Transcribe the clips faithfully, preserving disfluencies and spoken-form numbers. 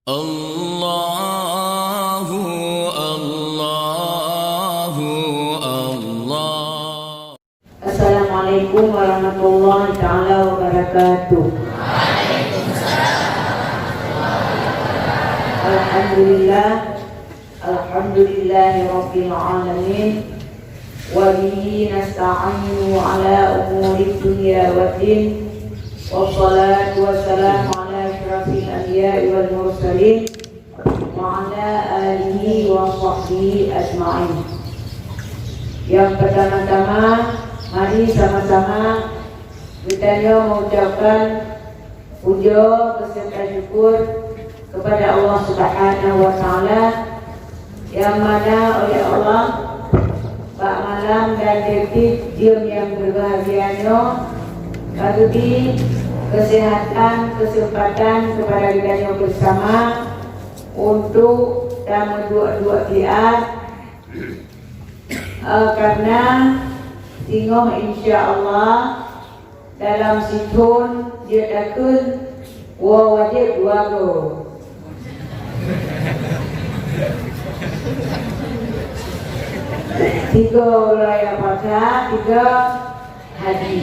Allahu, Allahu, Allah. Assalamualaikum warahmatullahi taala wabarakatuh. Alhamdulillah. Alhamdulillahi rabbil alamin. Wa bihi nasta'inu ala umuri dunya waddin. Wassalatu wassalamu ala asyrafil anbiya'i wal mursalin, wa ala alihi wa sahbihi ajma'in. Yang pertama-tama, mari sama-sama geutanyoe mengucapkan puja beserta syukur kepada Allah Subhanahu wa Taala, yang mana oleh Allah bak malam dan detik jeuem nyang berbahagia nyoe ka geubri kesehatan, kesempatan kepada geutanyoe bersama untuk tameuduek-duek biat, eh, karena singoh insya Allah dalam sithon jeuet takheun woe wajéb dua goe. Tiga raya puasa, tiga haji.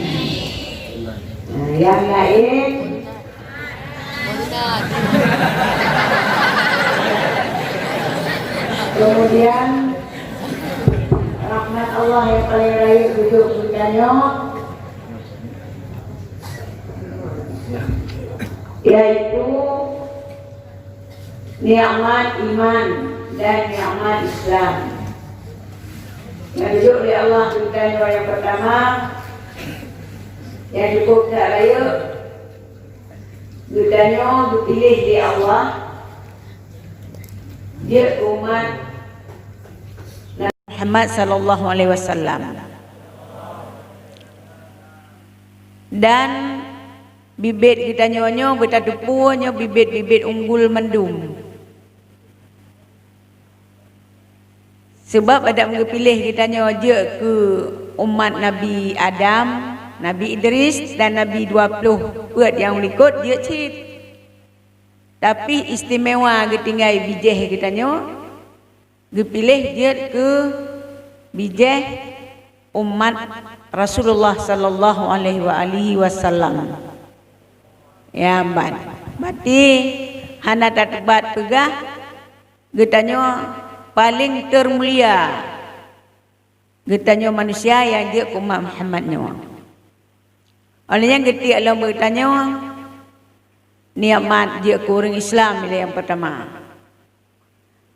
Nah, yang lain. Kemudian rahmat Allah yang paling rayeuk geujok keu geutanyoe, yaitu nikmat iman dan nikmat Islam. Nyang geujok lé Allah keu geutanyoe nyang pertama, nyang cukup that rayeuk, geutanyoe geupiléh lé Allah jeuet umat Nabi Muhammad sallallahu alaihi wasallam. Dan bibet geutanyoe nyoe, geutateupeue nyoe bibet-bibet unggul mandum. Sabab adak meupiléh geutanyoe jeuet keu umat Nabi Adam, Nabi Idris, dan Nabi dua ploh peuet nyang likot jeuet cit. Tapi istimewa geutinggai bijéh geutanyoe, geupiléh jeuet keu bijéh umat Rasulullah sallallahu alaihi wa alihi wasallam. Ya, ban. Berarti hana tateubat peugah geutanyoe paleng teumulia. Geutanyoe manusia nyang jeuet keu umat Muhammad nyoe. Óh lheueh nyan geutiek lom geutanyoe nikmat jeuet keu ureuëng Islam ilée nyang pertama.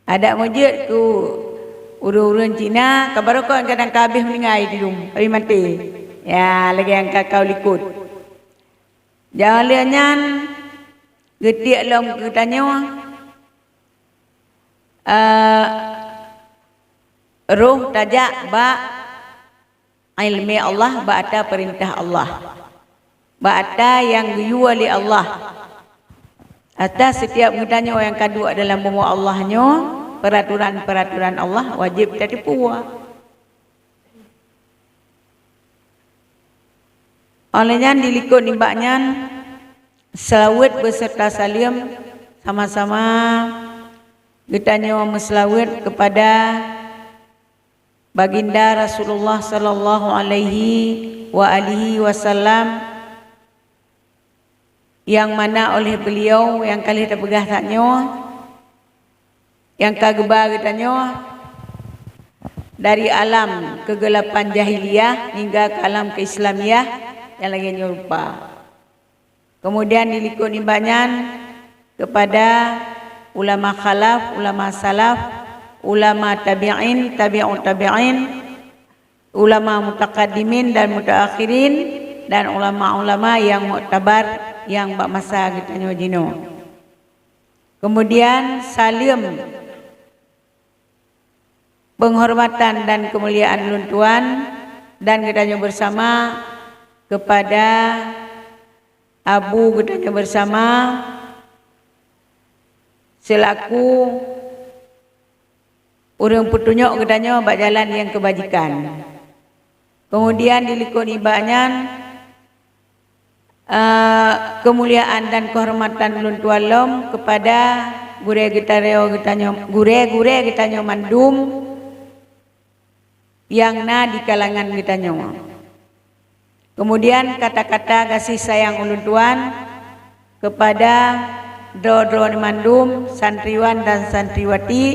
Adak meujeuet keu ureuëng-ureuëng Cina, ka barokon kadang ka habéh meuninggai di lom, habéh maté. Ya, lagée nyang ka kawoe likot. Nyang lheueh nyan geutiek lom geutanyoe, eh, roh tajak bak iéleumé Allah, bak ata peurintah Allah, bak ata nyang geuyue lé Allah. Atas setiap geutanyoe nyang ka duek dalam bumoe Allah nyoe, peuraturan-peuraturan Allah wajéb tateupeue. Óh lheueh nyan dilikot nibak nyan, seulaweuet beserta saleuem sama-sama geutanyoe meuseulaweuet keupada Baginda Rasulullah sallallahu alaihi wa alihi wasallam, nyang mana oleh beliau nyang ka lheueh tapeugah that nyoe, nyang ka geuba geutanyoe dari alam keugelapan jahiliyah hingga ke alam keuislamiyah nyang lagée nyoe rupa. Keumudian dilikot nibak nyan keupada ulama khalaf, ulama salaf, ulama tabi'in, tabi'ut tabi'in, ulama mutaqaddimin dan mutaakhirin, dan ulama-ulama nyang muktabar nyang bak masa geutanyoe jinoe. Keumudian saleuem peunghormatan dan keumuliaan ulôn tuan dan geutanyoe beusama keupada abu geutanyoe beusama seulaku ureuëng peutunyok geutanyoe bak jalan nyang keubajikan. Keumudian dilikot nibak nyan, eh, keumuliaan dan keuhormatan ulôn tuan lom keupada gurée geutanyoe, geutanyoe, gurée-gurée geutanyoe mandum nyang na di kalangan geutanyoe. Kemudian kata-kata gaséh sayang ulôn tuan kepada droe-droe mandum santriwan dan santriwati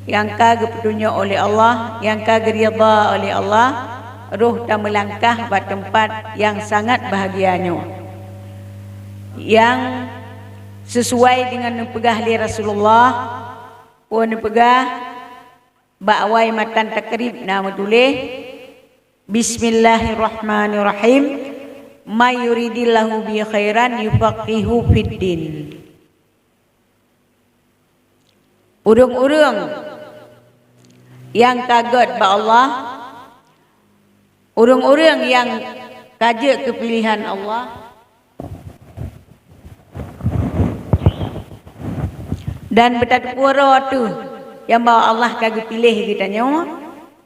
nyang ka geupeutunyok oleh Allah, nyang ka geuridha oleh Allah, roh tameulangkah bak teumpat nyang sangat bahagia nyoe. Nyang sesuai dengan neupeugah lé Rasulullah, peue neupeugah, bak awai matan takrib na meutuléh, "Bismillahirrahmanirrahim. May yuridillahu bihi khairan yufaqihu fiddin." Ureuëng-ureuëng nyang ka gét bak Allah, ureuëng-ureuëng nyang ka jeuet keu piléhan Allah, dan beutateupeue droe teuh nyang bahwa Allah ka geupiléh geutanyoe,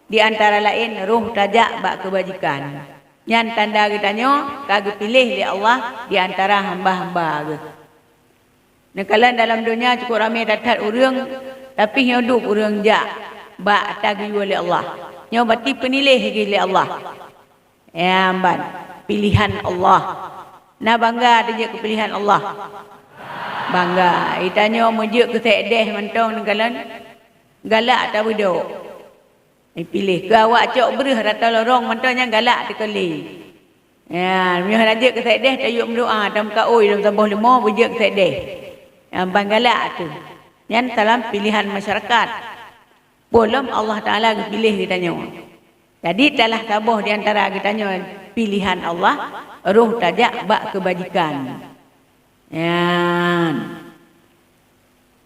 di antara laén roh tajak bak keubajikan. Nyan tanda geutanyoe ka geupiléh lé Allah di antara hamba-hamba Geuh. Neukalon dalam donya cukôp ramé that-that ureuëng, tapi nyoe dub ureuëng jak bak ata geuyue lé Allah. Nyoe bati peuniléh geuh lé Allah. Ya, ban, piléhan Allah. Na bangga tajak keu piléhan Allah? Bangga. Geutanyoe meujeuet keu sék déh mantong neukalon, galak tabeudôk. Ipiléh keu awak cok breueh rata lorong mantong nyang galak teukeuli. Ya, meunyoe hana jeuet keu sék déh, tayue meudoa, tameukaôi lom saboh leumo beujeuet keu sék déh. Ya, ban galak teuh. Nyan dalam piléhan masyarakat. Peue lom Allah Taala geupiléh geutanyoe. Jadi, salah saboh di antara geutanyoe piléhan Allah, roh tajak bak keubajikan. Nyan.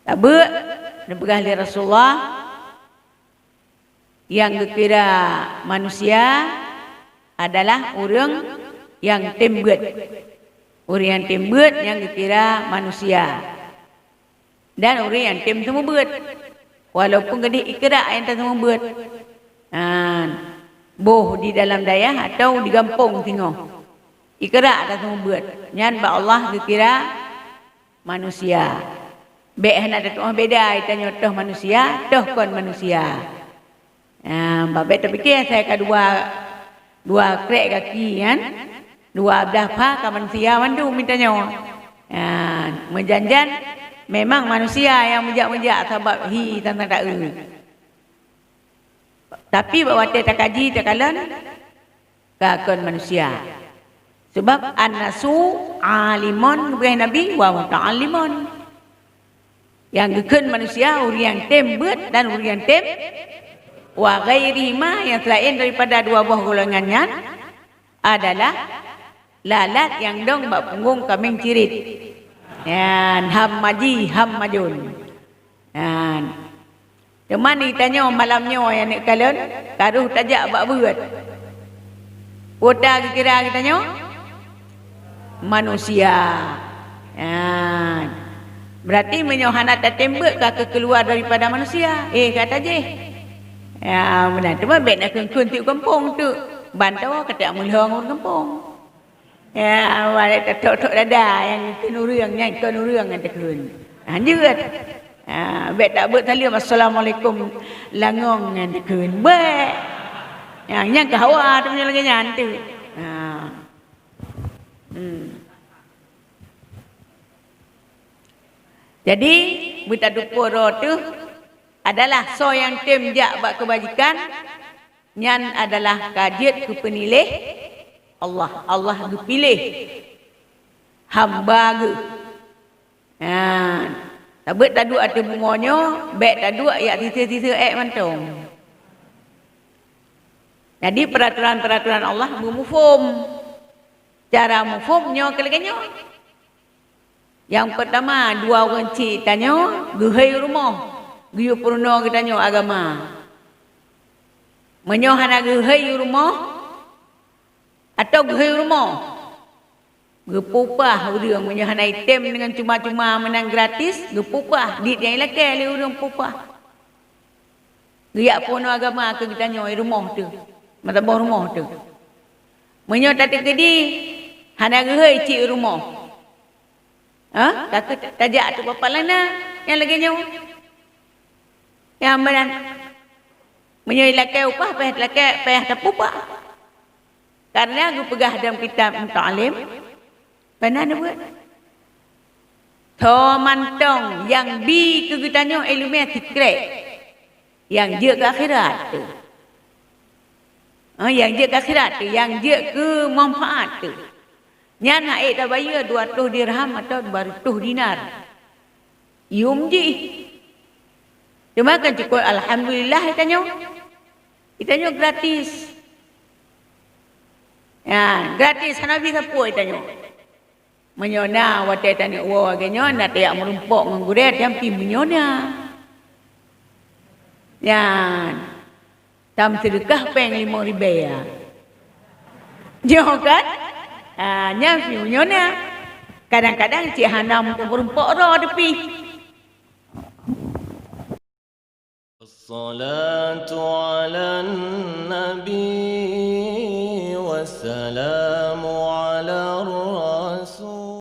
Tabeuk, neupeugah lé Rasulullah, nyang geukira manusia adalah ureuëng nyang tem beuet. Ureuëng nyang tem beuet nyang geukira manusia. Dan ureuëng nyang tem seumeubeuet. Walaupun geudeh ikrak nyang taseumeubeuet. Nah, boh di dalam dayah atau di gampông singoh. Ikrak taseumeubeuet. Nyan bak Allah geukira manusia. Bék hana tatu'oh beda, geutanyoe toh manusia, toh kon manusia. Ah, babet tapike asai ka dua, dua krek gaki kan? Dua blah pha ka manusia mandum geutanyoe. Ah, meujan-jan memang manusia nyang meujak-meujak sabab hi tantang taeu. Tapi bak watée takaji takalon, ka kon manusia. Sebab an-nasu alimon, geupeugah Nabi, wa muta'allimon. Nyang geukheun manusia, ureuëng nyang tem beuet dan ureuëng nyang tem, wa ghairihima, nyang selain daripada dua boh golongan nyan adalah lalat nyang dong bak punggong kaméng cirit. Nyan, hammaji, hammajun. Nyan. Teuma geutanyoe malam nyoe nyang neukalon, ka roh tajak bak beuet. Peue ta geukira geutanyoe? Manusia. Nyan. Berarti meunyoe hana tatem beuet ka keukeuluar daripada manusia, eh, ka tajih. Ya, meunan. Teuma bék na kheun-kheun tiep gampông teuk. Ban tawoe ka tajak meulhong ureuëng gampông. Ya, awak tatok-tok dada nyang kheun ureuëng, nyang kon ureuëng nyang takheun. Ha, jeuet. Ha, bék tabeuet saleuem, "Assalamualaikum, langong," nyang takheun. Bék. Ya, nyang ka hawa tu meunyoe lagée nyan tu. Ha. Hmm. Jadi, beutateupeue droe teuh adalah soe nyang tem jak bak keubajikan, nyan adalah ka jeuet keu peuniléh Allah. Allah geupiléh hamba Geuh. Nah, tabeuet taduek ateueh bumoe nyoe, bék taduek jak siseu-siseu ék mantong. Jadi, peuratoran-peuratoran Allah beumuphom. Cara muphom nyoe keu lagée nyoe. Nyang peurtama, dua ureuëng chik tanyoe geuhôi u rumoh, geuyue peurunoe geutanyoe agama. Meunyoe hana geuhôi u rumoh, atau geuhôi u rumoh, geupeupah ureuëng, meunyoe hana item deungon cuma-cuma meunan gratis, geupeupah, dit nyang ilakée lé ureuëng peupah. Geujak peurunoe agama keu geutanyoe i rumoh teuh, meusaboh rumoh teuh. Meunyoe tateukeudi hana geuhôi chik i rumoh, ha? Ka keuh tajak ateueh papa lana, Nyang lagée nyoe. Nyang meunan. Meunyoe ilakée upah, payah talakée, payah tapeuupah. Karena geupeugah dalam kitab Muta'allim, Bana neubuet. Tho mantong nyang bi keu geutanyoe iéleumé sikrek, nyang jeuet keu akhirat teuh. Ha, nyang jeuet keu akhirat teuh, nyang jeuet keu manfaat teuh. Nyan hana ék tabayeue dua reutôh dirham atawa dua reutôh dinar. Yum jih. Teuma kan cukôp alhamdulillah geutanyoe. Geutanyoe gratis. Ya, gratis hana bisa pue geutanyoe. Meunyoe na watée taneuk woe lagée nyoe, na tajak meurumpok ngon gurée, tapi meunyoe na. Nyan. Tam seudeukah péng limong ribée, ya. Nyoe kan? Ah, nyan pih meunyoe na. Kadang-kadang cit hana meurumpok droe teupih. الصلاة على النبي والسلام على الرسول